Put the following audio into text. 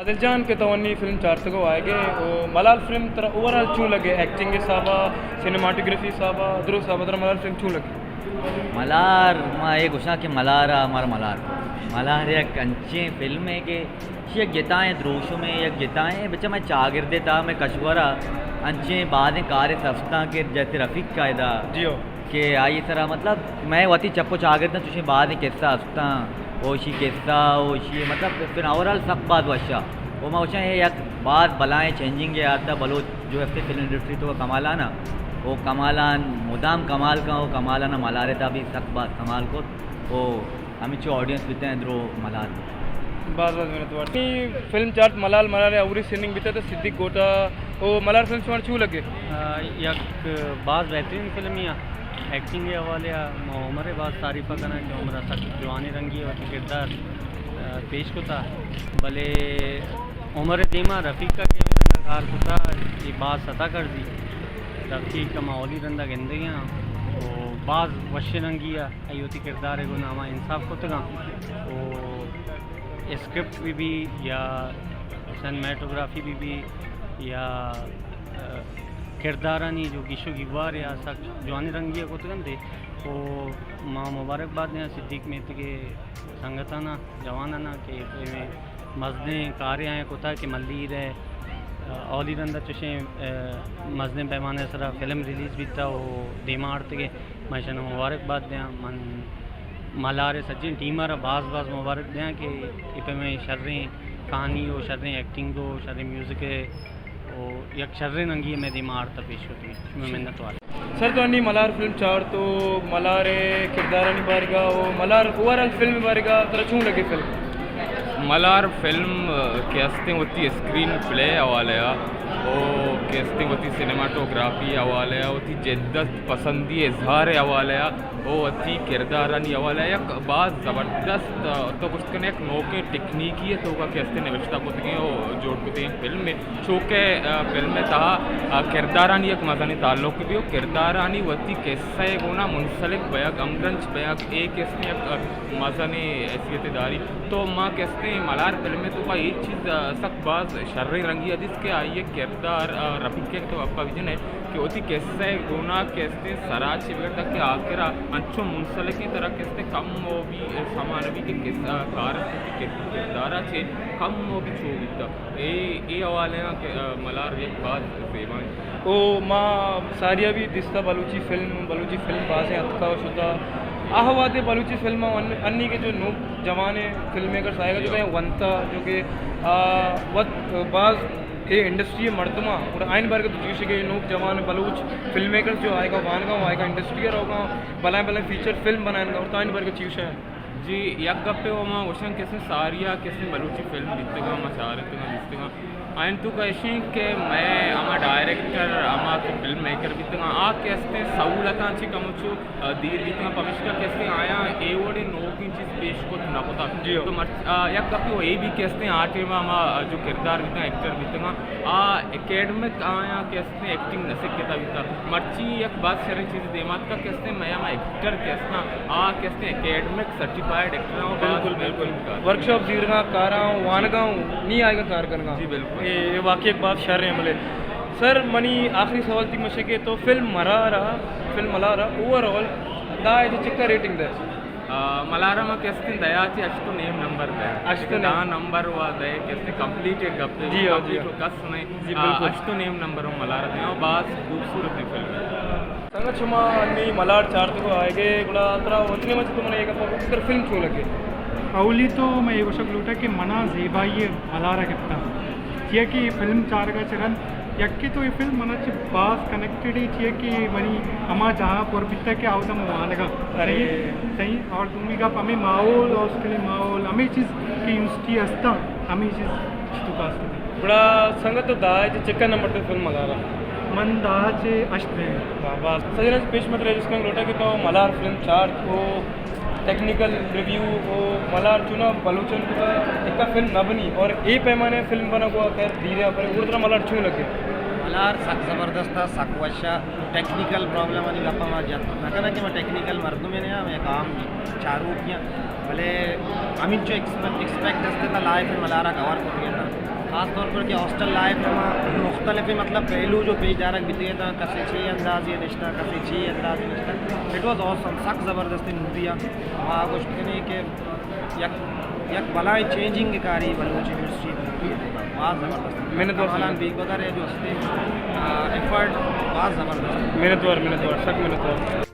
عادل جان، کہ تو انی فلم چارتگ ءُ آئیگ ئے، او ملار فلم ترا اوور آل چون لگے؟ ایکٹنگ حسابا، سینماٹوگرافی حسابا، درو حسابا ترا ملار فلم چون لگے؟ ملار، ما اے گوشاں کہ ملار ءَ مارا ملار، ملار یک انچیں فلمے کہ ایشی یک جتائیں دروشمے، یک جتائیں، بچہ مئے چاگردے تہا، مئے کشور ءَ انچیں بازیں کارے سستاں کہ جیسے رفیق قاعدہ، جی ہو۔ کہ آئی سرا مطلب مئے وتی چپ ءُ چاگرد ءَ چوشیں بازیں قصہ استاں، او ایشی قصہ، او ایشی مطلب فلم اوور آل سک باز وشا۔ او ما گوشاں اے یک باز بلائیں چینجنگے آرتا بلوچ جو ہستے فلم انڈسٹری توکا کمالان ءَ، او کمالان مدام کمال کن، او کمالان ءَ ملار ءِ تہا بھی سک باز کمال کت، او ہمینچو آڈینس بیتیں درو ملار۔ باز باز منت وار۔ نی فلم چارت ملار، ملار ءِ اوری سیننگ بیتا تو صدیق گوٹا، او ملار فلم شمارا چو لگے؟ آ، یک باز بہترین فلمے آ، ایکٹنگ ءِ حوالے آ ما عمر ءِ باز تعریف کناں کہ عمر ءَ سک جوانیں رنگی ءَ وتی کردار، آ، پیش کتا، بلے عمر ءِ دیما رفیق ءَ کہ ہمے رنگ ءَ کار کتا، اے باز ستا کرزی۔ رفیق ءَ ما اولی رندا گندگیاں، او باز وشیں رنگی ءَ آئی وتی کردار ءَ گوں ہما انصاف کتگاں۔ او اسکرپٹ بہ بی یا سینماٹوگرافی بہ بی یا، آ، کردارانی جو گیش و گیوار یا سک جوانیں رنگی ءَ کتگ انت۔ او ما مبارک بات دیاں صدیق میتگ ءِ سنگتانا، جوانانا کہ اے مزنیں کارے آیاں کتا کہ ملیر ءَ، آ، اولی رند ءَ چشیں، آ، مزنیں پیمانہ ءِ سرا فلم ریلیز بیتا و دیما آرتگے۔ من اشاناں مبارک بات دیاں۔ من ملار ءِ سجیں ٹیم ءَ را باز باز مبارک دیاں کہ اے پیمیں شریں کہانی و شریں ایکٹنگ و شریں میوزک ءَ و یک شریں رنگی ءَ مئے دیما آرت ءُ پیش کتگ۔ شمئے منت وار۔ سر، تو انی ملار فلم چارت و ملار ءِ کردارانی بارگا و ملار اوور آل فلم بارگا ترا چون لگے فلم؟ ملار فلم، آ، کہ استیں وتی اسکرین پلے حوالے ءَ و کہ استیں وتی سینماٹوگرافی حوالے ءَ، وتی جدت پسندی اظہار حوالے ءَ، او وتی کردارانی حوالہ ءَ یک باز زبردست، آ، تو گوشت کن یک نوکیں ٹیکنیکی ءِ توکا کہ استیں نوشتہ کتگیں او جوڑ کتگیں فلمے۔ چوکہ، آ، فلم ءِ تہا، آ، کردارانی یک مزنیں تعلق بی و کردارانی وتی قصہ ءِ گونا منسلک بیگ، ہمگرنچ بیگ، اے کہ استیں یک، آ، مزنیں حیثیت داری۔ تو ما کہ استیں ملار فلم ءِ توکا اے چیز، آ، سک باز شریں رنگی ءَ دیست کہ آئی ءِ کردار، آ، رفیق ءِ تو اپا بجن ءَ کہ وتی قصہ ءِ گونا کہ استیں سرا چہ بگر تاکہ آخرا انچو منسلکیں ترا کہ استیں کم و بی سما نہ بی کہ قصہ کار کہ کردارا چہ کم و بی چو بیتا۔ اے، اے حوالے آں کہ، آ، ملار یک باز زیبائیں۔ او ما ساریا بھی دیستا بلوچی فلم، بلوچی فلم بازیں اتکا و شتا۔ آ وہدے بلوچی فلم ان-، انی کہ جو نوک جوانیں فلم میکرز آئے گا جو جی۔ کہ ونتا جو کہ، آ، وت باز اے انڈسٹری ءِ مردماں، گڑا آئین بارگا تو چی گوشے کہ نوک جوان بلوچ فلم میکرز جو آئیگا وانگا، آئیگا انڈسٹری ءَ روگا، بلائیں بلائیں فیچر فلم بنائینگا، اور تو آئین بارگا چی گوشے؟ جی، یک گپے و ما گوشن کہ اسیں ساریا کہ اسیں بلوچی فلم بیتگا، ما چارتگا، دیستگا۔ آئین تو کہ اشیں کہ مئے ہما ڈائریکٹر، ہما کہ فلم میکر بیتگا، آ کہ استیں سہولتاں چی کمچو آ، دیر بیتگاں، پمیشکا کہ استیں آیاں اے وڑیں نوکیں چیز پیش کت نہ کتگ۔ جی ہو۔ تو مرچ-، آ، یک گپے و اے بھی کہ استیں آ ٹائم ہما جو کردار بیتگاں، ایکٹر بیتگاں، آ اکیڈمک آیاں کہ استیں ایکٹنگ نہ سکتا بیتگ۔ مرچی یک باز شریں چیز دیما اتکا کہ استیں مئے ہما ایکٹر کہ استاں، آ کہ استیں اکیڈمک سرٹیفائیڈ ایکٹر آں، باز بالکل، بالکل۔ بہترین کار۔ ورکشاپ زیرگاں، کاراں، وانگاں، نی آئیگاں کار کنگاں۔ جی، بالکل۔ اے، اے واقعی یک باز شریں عملے۔ سر، منی آخری سوال تئی مشکے تو فلم مرارا، فلم ملارا اوور آل دہ ءَ چہ چکا ریٹنگ دے؟ آ، ملارا ما کہ استیں دہ ءَ چہ ہشت و نیم نمبر دے۔ ہشت و نیم۔ دہ نمبر وا دے کہ استیں کمپلیٹ ایک گپ جی ہاں، جی کمپلیٹ ہاں۔ و کس نہیں۔ جی، آ، بالکل۔ ہشت و نیم نمبر ہم ملارا دے اور باز خوبصورت فلم ہے۔ سنگت، شما انی ملار چارتگ و آئیگے، گڑا ترا وتنے من چہ تو من اے گپ ءَ گوشت، ترا فلم چون لگے؟ اولی تو من اے گوشگ لوٹاں کہ منا زیبائی ءَ ملار ءَ گپتا، چیا کہ اے فلم چارگ ءَ چہ رند یکے تو اے فلم منا چہ باز کنیکٹڈ اے، چیا کہ منی ہما جاہ ءَ پر بیتا کہ آ وتا من وانگ ءَ۔ ارے۔ صحیح، صحیح۔ اور دومی گپ ہمے ماحول، ہاسٹل ءِ ماحول، ہمے چیز کہ یونیورسٹی ءَ ہستاں، ہمے چیز چہ تو کاسٹ۔ گڑا سنگت، تو دہ ءَ چہ چکا نمبر دے فلم ملارا؟ من دہ ءَ چہ ہشت دیں۔ واہ واہ۔ سجناں، پیش متر جست کنگ لوٹاں کہ تو ملار فلم چارت و ٹیکنیکل ریویو و ملار چونا بلوچن کتا ٹکا فلم نہ بنی اور اے پیمانے فلم بنا کو خیر دھیرے پر گڑا ترا ملار چون لگے؟ ملار سک زبردست ءَ، سک وش ءَ۔ ٹیکنیکل پرابلم آنی گپا ما جت نہ کناں کہ ما ٹیکنیکل مردمے نہ آں، ما یک عام چاروکے آں، بلے ہمینچو ایکسپیکٹ، ایکسپیکٹ است ات لائف ءَ ملارا کور کتگ ات۔ خاص طور پر کہ ہاسٹل لائف ءِ ہما مختلف، مطلب، پہلو جو پیش دارگ بیتگ اتاں، کسے چے اندازے نشتہ، کسے چے اندازے نشتہ، اٹ واز آسم، سک زبردستیں مووی ءَ۔ ما گوشت کنیں کہ یک یک بلائیں چینجنگ کاری بلوچ انڈسٹری ءِ، باز زبردست۔ منت وار کمالان سنگت۔ بیگ بگر ءِ جو استے، آ، ایفرٹ باز زبردست۔ منت وار، منت وار، سک منت وار۔